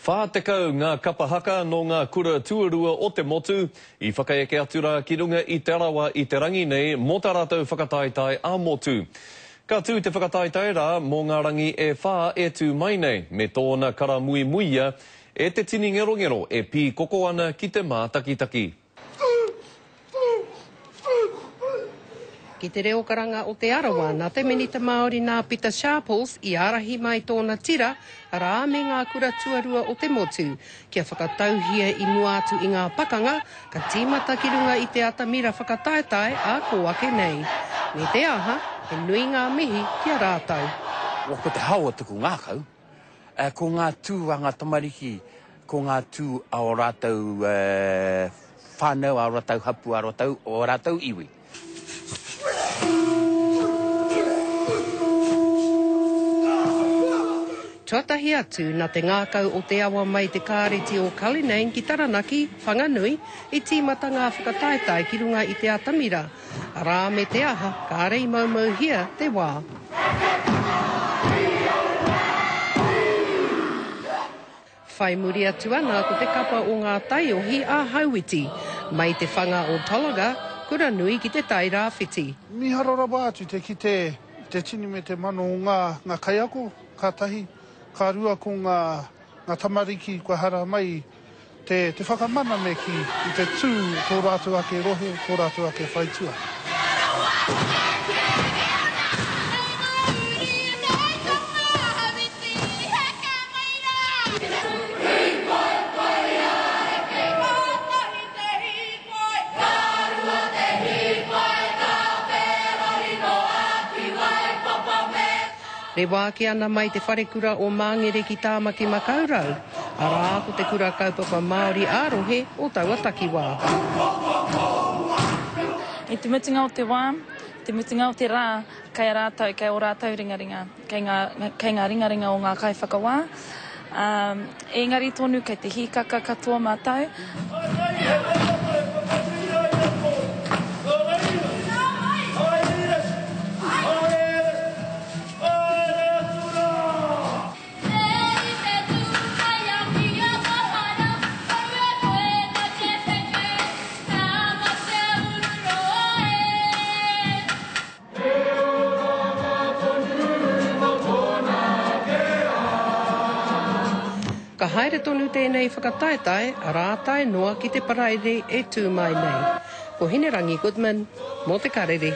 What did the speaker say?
40 ngā kapa haka nō ngā kura tuarua o te motu i whakaeke atu rā ki runga i Te Arawa i te rangi nei mō tā rātou whakataetae ā-motu. Ka tū te whakataetae rā mō ngā rangi e whā e tū mai nei, me tōna karamuimuia e te tini ngerongero e pīkoko ana ki te mātakitaki. Ki te reo karanga o Te Arawa, nā te Minita Māori nā Pita Sharples i ārahi mai tōna tira, arā, me ngā kura tuarua o te motu, kia whakatauhia i mua atu i ngā pakanga, ka tīmata ki runga i te atamira whakataetae ā kō ake nei. Me te aha, he nui ngā mihi ki a rātou. Ko te hao o taku ngākau, Ko ngā tū a ngā tamariki, ko ngā tū a ō rātou whānau, a ō rātou hapū, a ō rātou iwi. Tuatahi atu, na te ngākau o te awa mai te kāreti o Cullinane ki Taranaki, Whanganui, i tīmata ngā whakataetae ki runga i te atamira, Arā me te aha, kāre i moumouhia te wā. Whai muri atu ana ko te kapa o ngā taiohi a Hauiti, mai te whanga o Tolaga, Kuranui ki te Tai Rāwhiti. Mīharo rawa atu te kite i te tini me te mano o ngā ngā kaiako, ka tahi, ka rua ko ngā ngā tamariki kua hara mai Te, te whakamana me kī, i te tū o tō rātou ake rohe, tō rātou ake whaitua. Rewa ake ana mai te wharekura o Māngere ki Tāmaki Makaurau, arā, ko te kura kaupapa Māori ā-rohe o taua takiwā. I te mutunga o te wā, i te mutunga o te rā, kei a rātou, kei ō rātou ringaringa, kei ngā, kei ngā ringaringa o ngā kaiwhakawā. Ā, engari tonu kei te hīkaka katoa mātou. Ka haere tonu tēnei whakataetae, arā tae noa ki te Paraire e tū mai nei. Ko Hinerangi Goodman, mō Te Karere.